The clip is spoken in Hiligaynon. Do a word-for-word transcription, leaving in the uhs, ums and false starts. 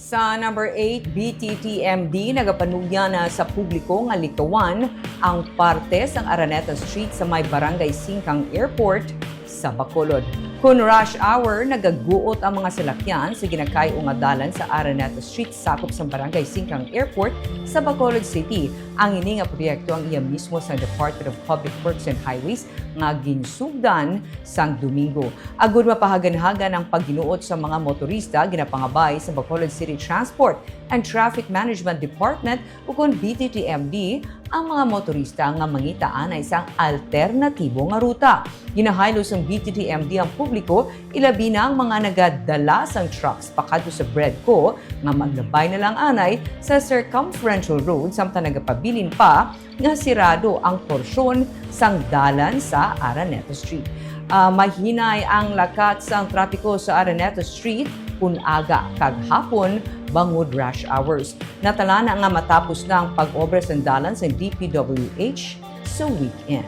Sa number eight, B T T M D nagapanugyan na sa publiko nga likawan ang parte sang Araneta Street sa may Barangay Singkang Airport sa Bacolod. Kon rush hour, nagaguot ang mga salakyan sa ginakay-o nga dalan sa Araneta Street sakop sang Barangay Singkang Airport sa Bacolod City. Ang ini nga proyekto ang iya mismo sang Department of Public Works and Highways nga ginsugdan sang Domingo. Agud mapahaganhagan ang pagginuot sa mga motorista, ginapangabay sa Bacolod City Transport and Traffic Management Department, ukon B T T M D, ang mga motorista nga mangita anay sang alternatibo nga ruta. Ginahaylo sang B T T M D ang publiko, ilabi na ang mga nagadala sang trucks pakadto sa BREDCO, nga maglabay na lang anay sa circumferential road, samtang nagapabilin pa nga sirado ang porsyon sang dalan sa Araneta Street. Ah, mahinay ang lakat sang trapiko sa Araneta Street kon aga kag hapon bangod rush hours. Natalana nga matapos na ang pag-obra sang dalan sang D P W H sa weekend.